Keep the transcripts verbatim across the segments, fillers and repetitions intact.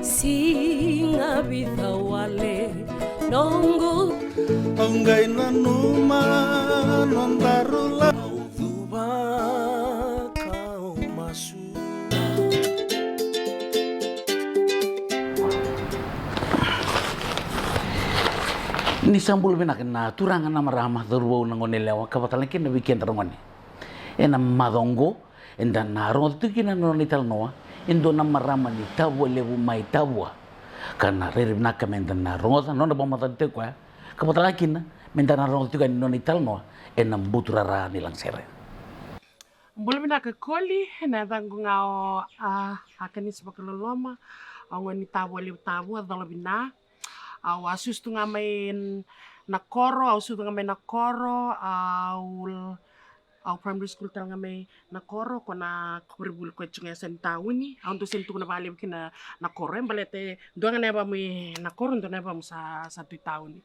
Siga vica wale noqu. Au qai nanuma nodaru la. Au cuva kau masu. Ni sa bula vinaka na turaga, na marama, cauravou, na gone yalewa, ka vaka tale kina vei keda na gone. Ena macawa oqo, eda na rogoca tiko kina na nona italanoa e dua na marama ni Tavua Levu mai Tavua. Ka na rairai vinaka meda na rogoca na nona vakamacala tiko koya, ka vaka tale kina meda na rogoca tiko yani na nona italanoa ena buturara ni lagasere. Bula vinaka Koli, na yacaqu ga o, a, Akanisi Vakaloloma, au gone ni Tavua Levu, Tavua, Colovina. Au a susu tu ga mai Nakoro, au susu ga mai Nakoro, au, au primary school tale ga mai Nakoro, ko na koronivuli ko e tu ga e yasa ni tauni. Au dau sega ni tukuna vakalevu kina Nakoro, e baleta e dua ga na yavamu i Nakoro, dua na yavamu sa, sa tu i tauni.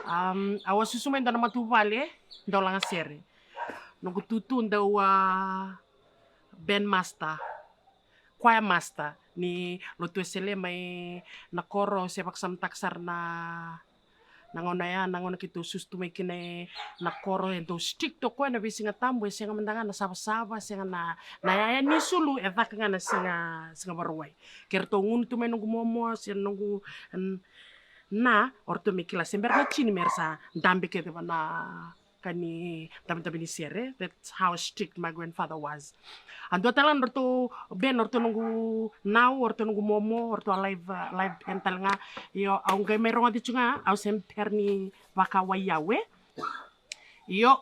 Am, au a susu mai dua na matavuvale dau lagasere. Noqu tutu dau a band master, choir master ni lotu Wesele mai Nakoro. Au se vakasamataka sara na, na gauna ya, na gauna keitou susu tu mai kina e Nakoro, e dau strict o koya na veisiga tabu, e sega mada ga na savasava, sega na, na yaya ni sulu, e caka ga na siga, siga Vakarauwai. Ke ratou gunu tu mai noqu momo se noqu n-, na, o ratou me kila se bera na tini me ra sa dabe kece va na ka ni dabedabe ni sere. That's how strict my grandfather was. A dua tale ga na ratou band, o ratou noqu nau, o ratou noqu momo, o ratou a live, uh, live band tale ga. Io, au qai mai rogoci tu ga, au se bera ni vakawai au e. Io,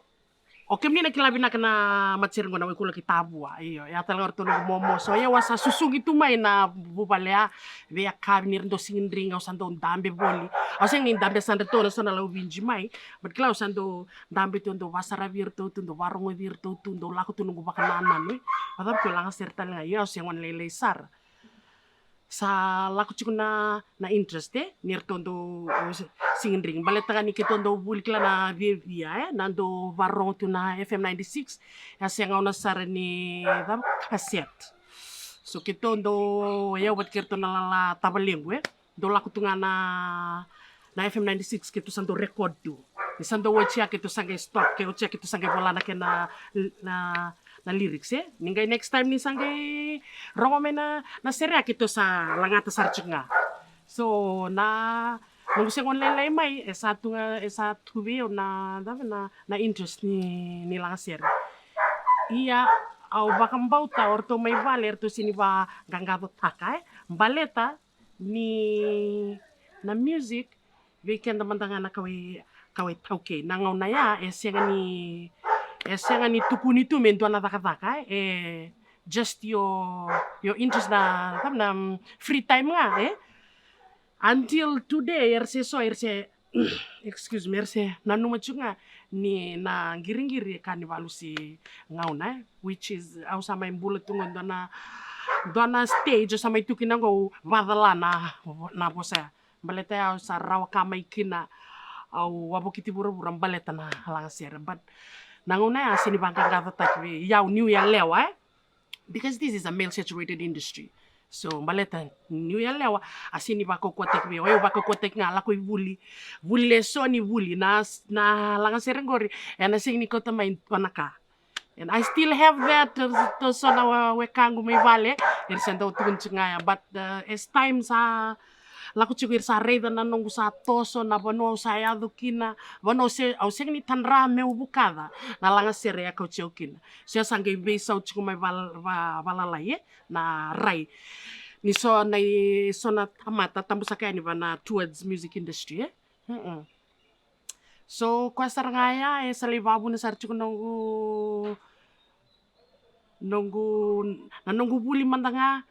o kemuni na kila vinaka na matasere qo na Waikula kei Tavua. Io, ya tale ga o ratou noqu momo. So, io, au a sa susugi tu mai na vuvale ya, veiyakavi ni ra dau sigidriga, au sa dau dabe voli. Au sega ni dabe sa dre tu na so na Lauviji mai, but kila au sa dau dabe tu, dau vasaravi iratou tu, dau varogoci iratou tu, dau lako tu noqu vakanananu e. Vacava keu lagasere tale ga, ia au se gone lailai sara. Sa lako tiko na, na interest e, ni ratou dau, e, sigidriga. Baleta ga ni keitou dau vuli kila na viavia e, na dau varogo tu na F M ninety-six, e a se gauna sara ni, cava, cassette. So keitou dau, e, au vata kei ratou na lala tavalequ e. Dau lako tu ga na, na F M ninety-six keitou sa dau record tu. Ni sa dau oti ya keitou sa qai stop, ke oti ya keitou sa qai vola na kena, na, na lyrics e. Ni qai next time ni sa qai rogo mai na, na sere ya keitou sa lagata sara tiko ga. So na, noqu se gone lailai mai, e sa tu ga, e sa tu vei au na, na, na interest ni, ni lagasere. Ia au vakabauta o ratou mai vale, e ratou sega ni vaqaqacotaka e. Baleta ni na music, vei keda mada ga na kawa i, kawa iTaukei. Na gauna ya, e sega ni, e sega ni tukuni tu me dua na cakacaka, e just your, your interest na, na, mm, free time ga, e. Until today, era se so, era se, excuse me, era se nanuma tiko ga ni na qiriqiri e ka ni valusi gauna, e. Which is, au sa mai bula tu ga dua na, dua na stage, au sa mai tu kina qo au vacala na, na vosa ya. Baleta ya au sa rawa ka mai kina, au a vokiti vuravura baleta na lagasere. But na gauna ya a sega ni vaqaqacotaki vei au niu yalewa, e. Because this is a male saturated industry. So baleta niu yalewa, a sega ni vakaukauwataki vei au, au vakaukauwataki ga lako i vuli. Vuli lesoni, vuli na, na lagasere qori, ena sega ni kauta mai dua na ka. And I still have that, uh, to so na wa-, wekaqu mai vale, era se dau tukuni tiko ga ya. But, uh, as time sa lako tiko, era sa raica na noqu sa toso, na vanua au sa yaco kina, vanua au se, au sega ni tadra meu vukaca na lagasere e kauti au kina. Se au sa qai veisau tiko mai val-, va-, valalai, e, na rai. Ni so na i-, so na tamata, tabu saka yani va na towards music industry, e. Mm-mm. So, koya sara ga ya, e sa lai vavuna sara tiko noqu, noqu, na noqu vuli mada ga,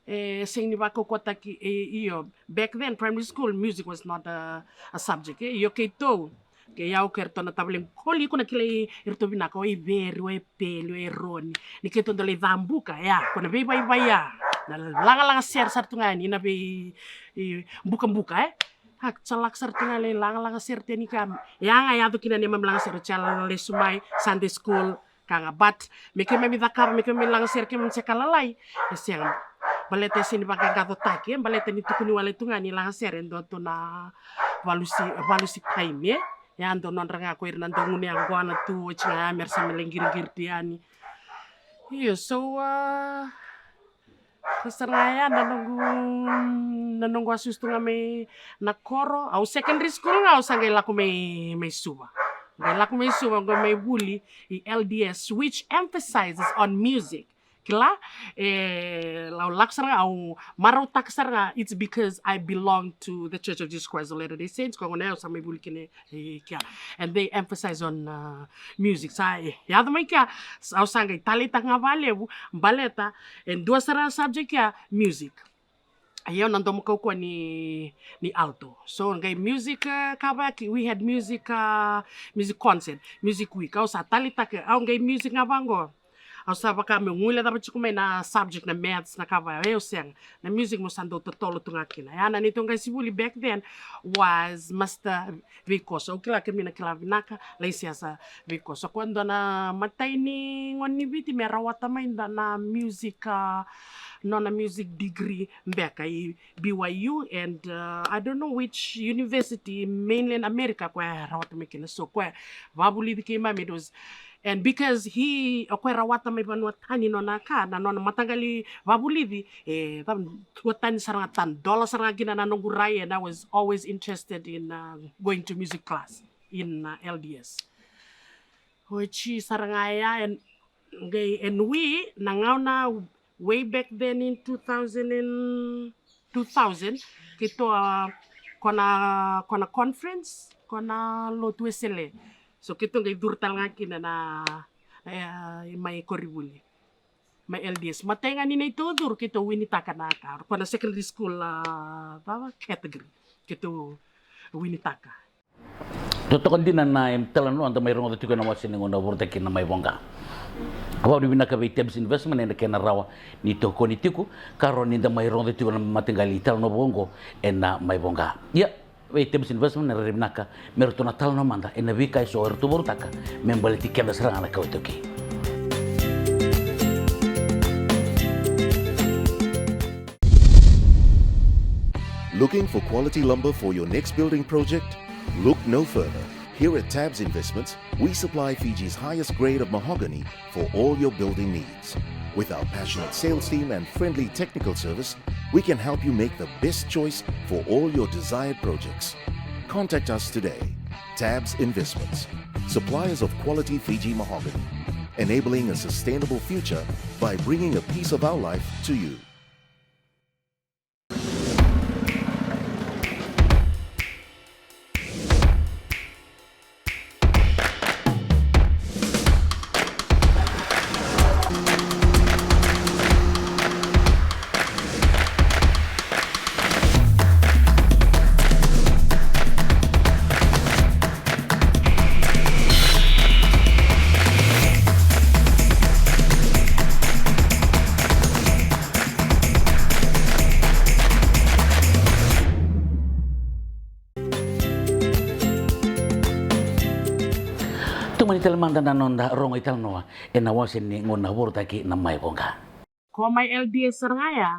e sega ni vakaukauwataki, e, io, back then, primary school, music was not a, a subject, e, io keitou, kei au kei ratou na tavalequ, Koli, iko na kilai iratou vinaka, o Iveri, o Epeli, o Eroni, ni keitou dau lai cabuka, ya, ko na veivaivai ya, na lagalaga sere sara tu ga yani, na vei, i, bukabuka, e. A, sa lako sara tu ga lai lagalaga sere tu yani ka. Ya ga e yaco kina neimami lagasere, sa lesu mai Sunday school ka ga. But me keimami cakava, me keimami lagasere, keimami se ka lalai, e sega. Baleta e sega ni vaqaqacotaki, e baleta ni tukuni wale tu ga ni lagasere e dua tu na valusi, valusi taimi, e. E a dua nodra ga ko ira na dau gunu yaqona tu, oti ga ya me ra sa me lai qiriqiri tu yani. Io, so, a, ko sara ga ya na noqu, na noqu a susu tu ga mai na koro. Au secondary school ga au sa qai lako mai, mai Suva. Qai lako mai Suva, qai mai vuli i L D S, which emphasizes on music. Kila, e, lau lako sara ga, au marautaka sara ga, it's because I belong to the Church of Jesus Christ of Latter-day Saints, ko gona au sa mai vuli kina, e, kea. And they emphasize on, uh, music. Sa, e, yaco mai kea, sa, au sa qai taleitaka ga valevu, baleta, e dua sara subject kea, music. Ia au na domo kaukauwa ni, ni alto. So, qai music, uh, ka vaki, we had music, uh, music concert, music week. Au sa taleitaka, au qai music ga vaqo. Au sa vaka meu guilecava tiko mai na subject na maths na ka vaya, e au sega. Na music meu sa dau totolo tu ga kina. Ya na neitou qasenivuli back then was Master Veikoso. Au kila kemuni na kila vinaka, Laisesa Veikoso. Koya dua na matai ni gone ni Viti me rawata mai dua na music, a, nona music degree beka i B Y U and, uh, I don't know which university, mainland America, koya e rawata mai kina. So koya vavulici keimami, it was And because he, o koya rawata mai vanua tani nona ka, na nona mataqali vavulici, e, ta, tua tani sara ga, ta dola sara ga kina na noqu rai, and I was always interested in, uh, going to music class in, uh, L D S. Oti sara ga ya, and, okay, and we, na gauna way back then in two thousand and two thousand, keitou a, ko na, ko na conference, ko na lotu Wesele. So keitou qai curu tale ga kina na, e, mai koronivuli. Mai L D S. Matai ga ni neitou curu, keitou winitaka na ka. Ko na secondary school, a, cava category. Keitou winitaka. Totoka dina na italanoa da mai rogoca tiko ena wase ni gauna vorotaki na Mai Voqa. Vakavinavinaka vei Tabs Investment ena kena rawa ni tokoni tiko, ka rawa ni da mai rogoca tiko na mataqali italanoa vaka oqo ena Mai Voqa. Ia, vei Tabs Investment, na rairai vinaka me ratou na talanoa mada ena veika eso eratou vorotaka me baleti keda sara ga na kawa iTaukei. Looking for quality lumber for your next building project? Look no further. Here at Tabs Investments, we supply Fiji's highest grade of mahogany for all your building needs. With our passionate sales team and friendly technical service, we can help you make the best choice for all your desired projects. Contact us today. Tabs Investments, suppliers of quality Fiji mahogany, enabling a sustainable future by bringing a piece of our life to you. Tomani tale mada na noda rogo italanoa ena wase ni gauna vorotaki na Mai Voqa. Ko mai L D S sara ga ya,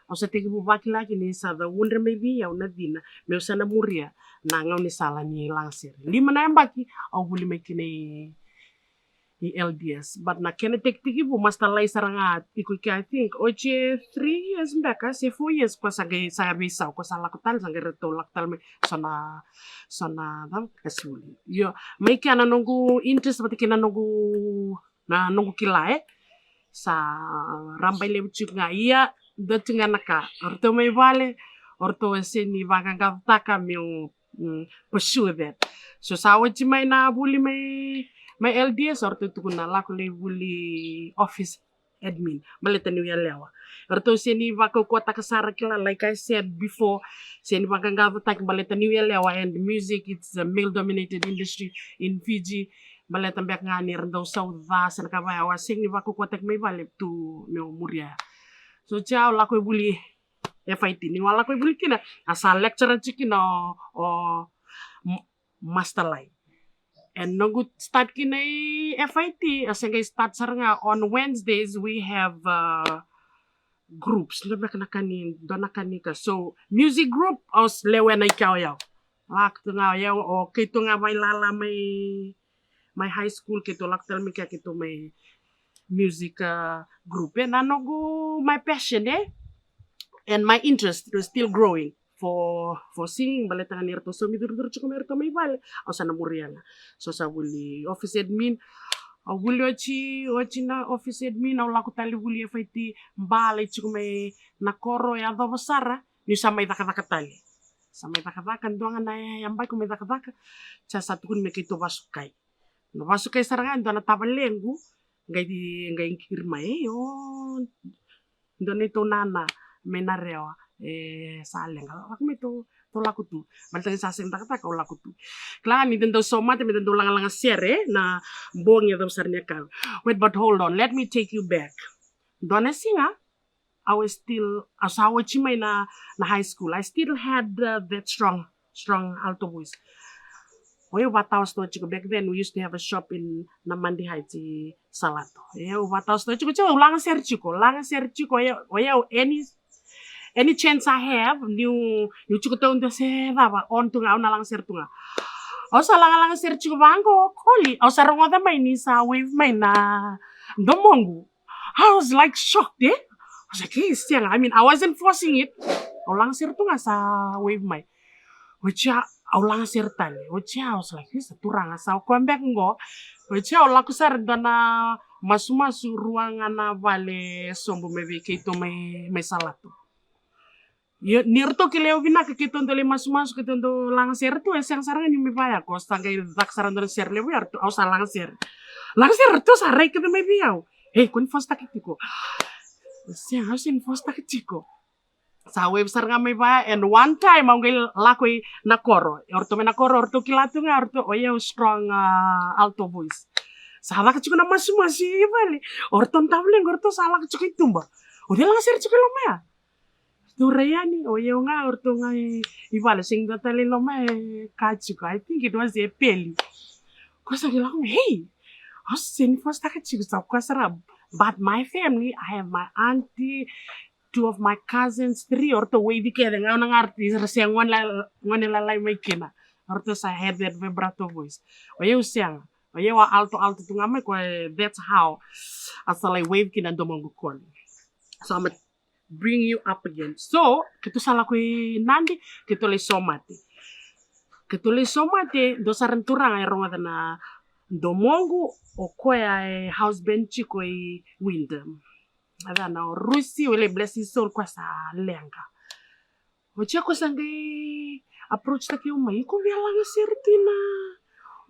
au sa tekivu vakila kina ni sa caudre mai vei au na cina meu sa na muria na gaunisala ni lagasere. Lima na yabaki au vuli mai kina i, i L D S. But na kena tekitekivu, master lai sara ga iko i ke, I think, oti e three years beka, se four years, ko sa qai, sa veisau, ko sa lako tale, sa qai ratou lako tale mai, so na, so na, cava, qasenivuli. Io, mai kea na noqu interest vata kei na noqu na noqu kila, e. Sa rabailevu tiko ga, ia dua tiko ga na ka, o ratou mai vale, o ratou e sega ni vaqaqacotaka meu, mm, pursue that. So sa oti mai na vuli mai, mai L D S, o ratou tukuna lako lai vuli office admin, baleta niu yalewa. O ratou sega ni vakaukauwataka sara, kila, like I said before, sega ni vaqaqacotaki baleta niu yalewa, and music, it's a male dominated industry in Fiji. Baleta beka ga ni ra dau sau ca se na ka vaya, au a sega ni vakaukauwataki mai vale tu meu muria. So oti au lako e vuli F I T, niu a lako e vuli kina, a sa lecturer tiko kina o, o M-, Master Lai. And noqu start kina i F I T, a se qai start sara ga on Wednesdays we have, uh, groups, dua beka na ka ni, dua na ka ni ka. So music group, au s-, lewena i kea o yau. Lako tu ga o yau, o keitou ga vailala mai, mai high school, keitou lako tale mai kea keitou mai music, uh, group. E na noqu, my passion, e? And my interest was still growing for, for singing, baleta ga ni ratou saumi curucuru tiko mai ratou mai vale, au sa na muria ga. So sa vuli office admin, au vuli oti, oti na office admin, au lako tale vuli F I T, bale tiko mai na koro, yacova sara niu sa mai cakacaka tale. Sa mai cakacaka, dua ga na yabaki au mai cakacaka, sa, sa tukuni me keitou vasukai. Na vasukai sara ga e dua na tavalequ, qai, qai qiri mai, e, o, dua neitou nana mai Narewa, e, sa leqa, lako mai tou, tou lako tu. Baleta ga ni sa sega ni cakacaka, au lako tu. Kila ga ni da dau somate, me da dau lagalaga sere, e, na bogi yacova sara ni yakavi. Wait, but hold on, let me take you back. Dua na siga, I was still, au sa oti mai na, na high school. I still had, uh, that strong, strong alto voice. O yau vakatawa sara tiko. Back then, we used to have a shop in Namadi Heights i Salato. O yau vakatawa sara tiko, tiko, au laga sere tiko, laga sere tiko. O yau, o yau, any, any chance I have, niu, niu tiko taudua se cava, on tu ga, au na laga sere tu ga. Au sa laga, laga sere tiko vaqo, Koli, au sa rogoca mai ni sa wave mai na domoqu. I was, like, shocked, e? I was like, "Hey, sega." I mean, I wasn't forcing it. Au laga sere tu ga sa wave mai. Oti ya, au laga sere tale. Oti ya, I was like, "Isa, turaga, sa o koya beka qo." Oti ya, au lako sara dua na masumasu, rua ga na vale sobu mai vei keitou mai, mai Salato. Ia, ni ratou kilai au vinaka, keitou dau lai masumasu, keitou dau laga sere tu, e sega sara ga niu mai vaya, ko sa qai caka sara dua na sere levu ya, ratou, au sa laga sere. Laga sere, ratou sa rai kece mai vei au. "Ei, ko ni fositaka tiko?" "Sega, au sega ni fositaka tiko." Sa wave sara ga mai vaya, and one time au qai lako i na koro. O ratou mai na koro, o ratou kila tu ga, o ratou, o yau strong, ah, alto voice. Sa caka tiko na masumasu i vale. O ratou na tavalequ, o ratou sa lako tiko i tuba. O cei laga sere tiko i loma ya? Ratou rai yani, o yau ga, o ratou ga i, i vale, sega ni dua tale i loma e ka tiko. I think it was e Peli. Ko sa qai lako, "Hey, au sega ni fositaka tiko, sa o koya sara." But my family, I have my auntie, two of my cousins, three, o ratou wave kece ga, au na ga ratou, era se gone la-, gone lalai mai kina. O ratou sa had that vibrato voice. O yau sega. O yau a alto, alto tu ga mai, ko, that's how au sa lai wave kina domoqu, Koli. So, I'm bring you up again. So, keitou sa lako i Nadi, keitou lai somate. Keitou lai somate, dua sara na turaga e rogoca na domoqu, o koya e house band tiko i Wyndham. A cava na, o Rusi, we lai bless his soul, koya sa leqa. Oti ya ko sa qai approach taki au mai, "Iko via laga sere tu i na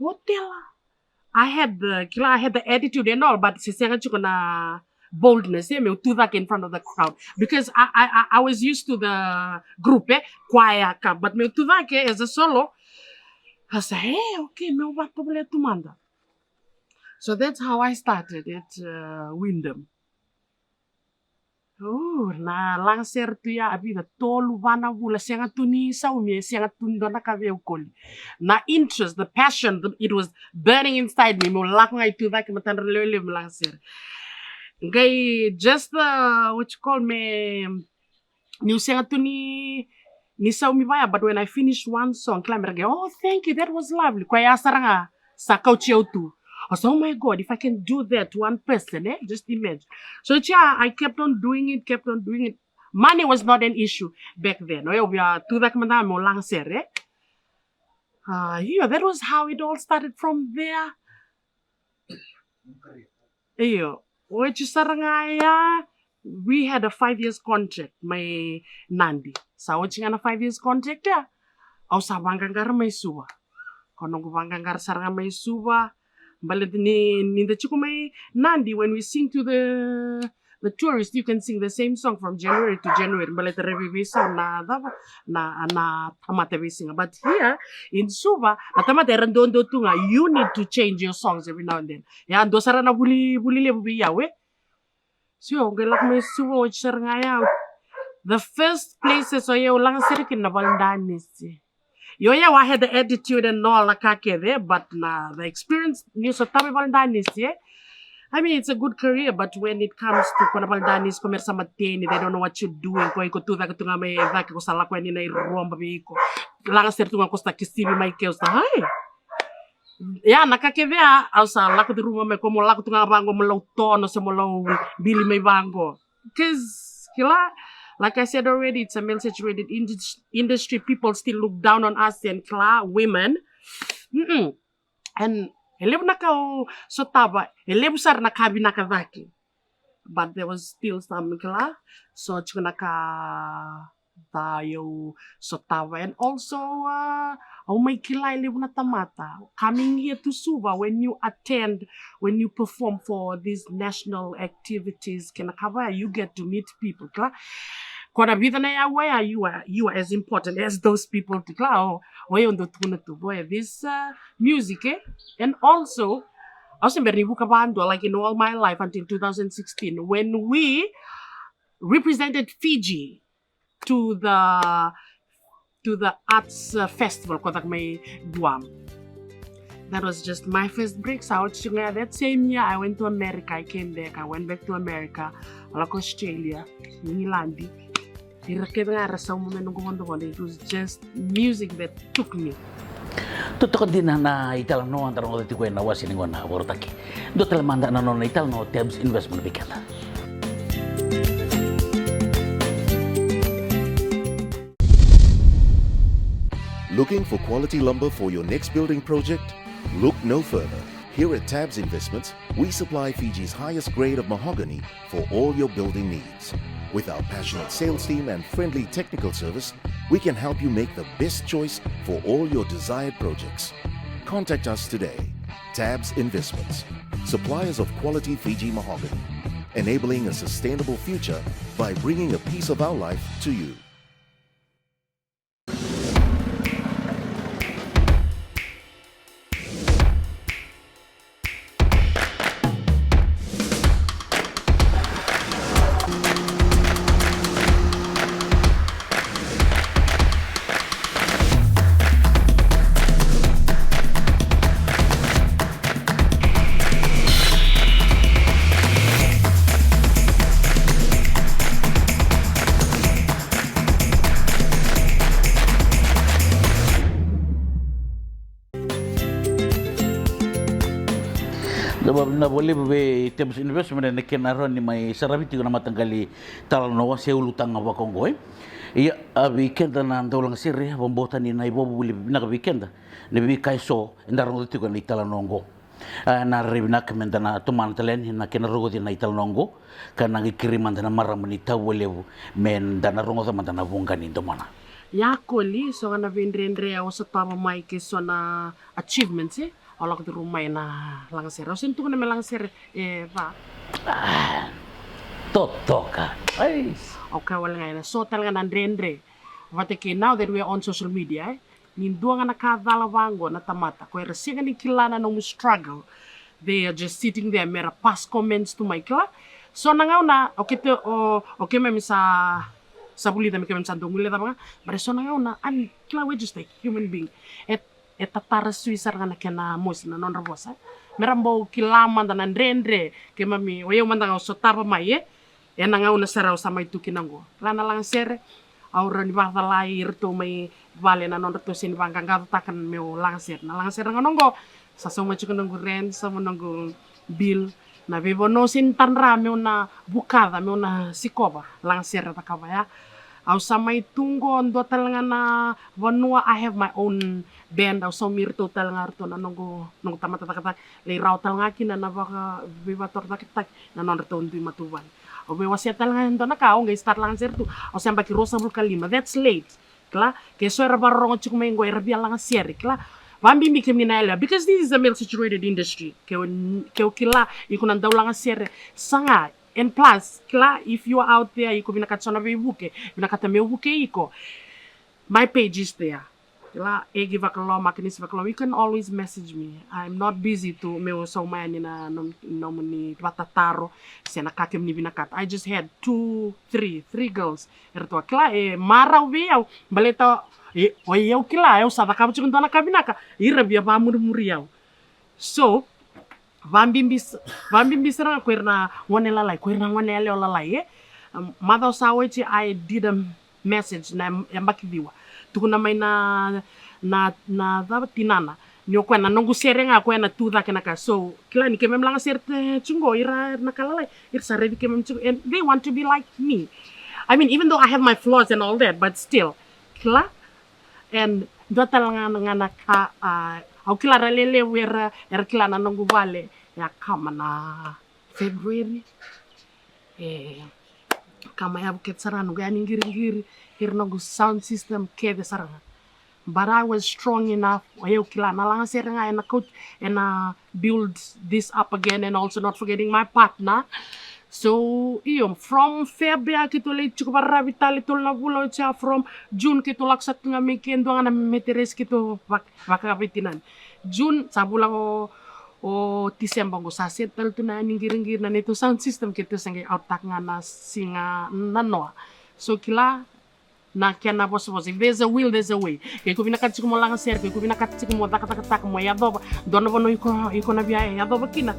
otela." I had the, kila, I had the attitude and all, but se sega tiko na boldness, e, meu tucake in front of the crowd. Because I, I, I, I was used to the group, e, choir ka, but meu tucake as a solo. I said, "E, okay, meu vakatovolea tu mada." So that's how I started at, uh, Wyndham. O, na laga sere tu ya, a vica, tolu, va na vula, sega tu ni saumi, e sega tu ni dua na ka vei au, Koli. Na interest, the passion, the, it was burning inside me. Meu lako ga i tucake, matadra lewe levu, meu laga sere. Qai just the, what you call me, niu sega tu ni, ni saumi vaya, but when I finish one song, kila, mera qai, "Oh, thank you, that was lovely." Koya sara ga sa kauti au tu. I was, "Oh my God, if I can do that to one person, e?" Just imagine. So, yeah, I kept on doing it, kept on doing it. Money was not an issue back then. O yau via tucake mada meu laga sere, e? Ah, yeah, that was how it all started from there. Io, oti sara ga ya, we had a five years contract mai Nadi. Sa oti ga na five years contract ya, au sa vaqaqara mai Suva. Ko noqu vaqaqara sara ga mai Suva, baleta ni, ni da tiko mai Nadi, when we sing to the, the tourists, you can sing the same song from January to January. Baleta ra veiveisau na cava, na, na tamata veisiga. But here in Suva, na tamata era dodo tu ga, you need to change your songs every now and then. Ya dua sara na vuli, vuli levu vei au, e. So, au qai lako mai Suva, oti sara ga ya. The first places o yau laga sere kina na valedanisi. Io, yeah, I had the attitude and all na ka kece, but na, the experience niu sotava i valedanisi, e, I mean, it's a good career, but when it comes to ko na vale danisi, ko mera sa mateni, they don't know what you're doing. Ko iko tu cake tu ga mai cake, ko sa lako yani na iroba vei iko. Laga sere tu ga ko sa kisivi mai ke, o sa, hai. Ia, na ka kece a, au sa lako curuma mai, ko mo lako tu ga vaqo, mo lau tono, se mo lau bili mai vaqo. Cause, kila, like I said already, it's a male-saturated indus-, industry. People still look down on us and, kila, women. Mm-mm. And e levu na ka au sotava, e levu sara na ka vinaka cake. But there was still some, kila, so tiko na ka ca au sotava. And also, uh, au mai kila e levu na tamata. Coming here to Suva, when you attend, when you perform for these national activities, kei na ka vaya, you get to meet people, kila. Ko na vica na yaua ya, you are, you are as important as those people, kila. O, o yau dau tukuna tu, boy, this, uh, music, eh? And also, au se bera ni vuka vadua, like, in all my life until two thousand sixteen, when we represented Fiji to the, to the arts, uh, festival ko caka mai Guam. That was just my first break. Sa oti tiko ga that same year, I went to America, I came back, I went back to America, lako Australia, England. Ira kece ga era sauma mai noqu vodovodo. It was just music that took me. Totoka dina na italanoa da rogoca tiko ena wase ni gauna vakarautaki. Dua tale mada na nona italanoa o Tabs Investment vei keda. Looking for quality lumber for your next building project? Look no further. Here at Tabs Investments, we supply Fiji's highest grade of mahogany for all your building needs. With our passionate sales team and friendly technical service, we can help you make the best choice for all your desired projects. Contact us today. Tabs Investments, suppliers of quality Fiji mahogany, enabling a sustainable future by bringing a piece of our life to you. Da vakavinavinaka vakalevu vei Tabs Investment ena kena rawa ni mai saravi tiko na mataqali talanoa se ulutaga vaka oqo, e. Ia, a vei keda na daulagasere, vakabauta ni na ivakavuvuli vinaka vei keda na veika eso eda rogoca tiko ena italanoa oqo. A, na rairai vinaka meda na tomana tale yani na kena rogoci na italanoa oqo, ka na qai kerei mada na marama ni Tavua Levu meda na rogoca mada na vuqa ni domona. Ia Koli, so ga na veidredre au sotava mai kei so na achievements, e? Au lako curuma mai na lagasere. Au sega ni tukuna me lagasere e va. Ah, totoka. Ai. Au kaya wale ga ena so tale ga na dredre. Vata kei now that we are on social media, e? Ni dua ga na ka cala vaqo na tamata ko era sega ni kila na nomu struggle, they are just sitting there mera pass comments tu mai, kila. So na gauna, o kete, o, o keimami sa, sa vulica me keimami sa dau guilecava ga, but so na gauna, a ni kila, we're just a human being. E, e tatara sui sara ga na kena mosi na nodra vosa. Mera bau kila mada na dredre keimami, o yau mada ga au sotava mai, e. Ena gauna sara au sa mai tu kina oqo. La na lagasere, au rawa ni vakacalai iratou mai vale na nodratou sega ni vaqaqacotaka meu lagasere. Na lagasere ga oqo, sa sauma tiko noqu rent, sauma noqu bill, na veivanua au sega ni tadra meu na vukaca, meu na sikova, lagasere cakava ya. Au sa mai tu oqo, dua tale ga na vanua, I have my own band, au saumi iratou tale ga iratou na noqu, noqu tamata cakacaka, lai rawa tale ga kina na vaka, veivakatorocaketaki na nodratou dui matavuvale. Au via wasea tale ga e dua na ka, au qai start lagasere tu, au se yabaki ruasagavulu ka lima, that's late. Kila, ke so era vakarorogo tiko mai oqo, era via lagasere, kila. Vabibi kemuni na yalewa, because this is a male saturated industry. Ke o, ke o kila, iko na dau lagasere, saga. And plus, kila, if you are out there, iko vinakata so na veivuke, vinakata meu vukei iko, my page is there. Kila, Egi Vakaloma, Makenisi Vakaloma, you can always message me. I'm not busy tu meu sauma yani na nom-, nomuni vatataro se na ka kemuni vinakata. I just had two, three, three girls. Eratou a kila, e marau vei au. Baleta, e, o yau kila, au sa cakava tiko dua na ka vinaka. Ira via vamurimuri au. So, Vabibi s-, vabibi sara ga ko ira na gone lalai, ko ira na gone yalewa lalai, e. Um, macawa sa oti I did a message na yam-, yabaki ciwa. Tukuna mai na, na, na cava, tinana. Ni o koya na noqu sere ga, o koya na tu cake na ka. So, kila ni keimami laga sere tiko qo, ira na ka lalai, ira sa raici keimami tiko. And they want to be like me. I mean, even though I have my flaws and all that, but still, kila, and dua tale ga na, ga na ka, a, au kila ra lelevu era, era kila na noqu vale, e a kama na February. E, kama yavu kece sara ga noqu yani qiriqiri, ira noqu sound system kece sara ga. But I was strong enough, o yau kila na laga sere ga ena coach, ena build this up again and also not forgetting my partner. So, io, from Feb ya keitou lai tiko vararavi tale tolu na vula, oti ya from June keitou lako sara tu ga mai ke, dua ga na meteresi keitou vak-, vakaveitinani. June, sa vula o, o Tiseba qo sa set tale tu na yani qiriqiri na neitou sound system keitou sa qai out-taka ga na siga nanoa. So kila, na kena vosavosa, if there's a will, there's a way. Ke iko vinakata tiko mo laga sere, ke iko vinakata tiko mo cakacakataka, mo yacova dua na vanua iko, iko na via yacova kina,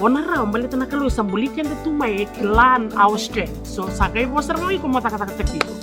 o na rawa, baleta na Kalou sa buli keda tu mai, e kila our strength. So sa qai vo sara ga o iko mo cakacakataki iko.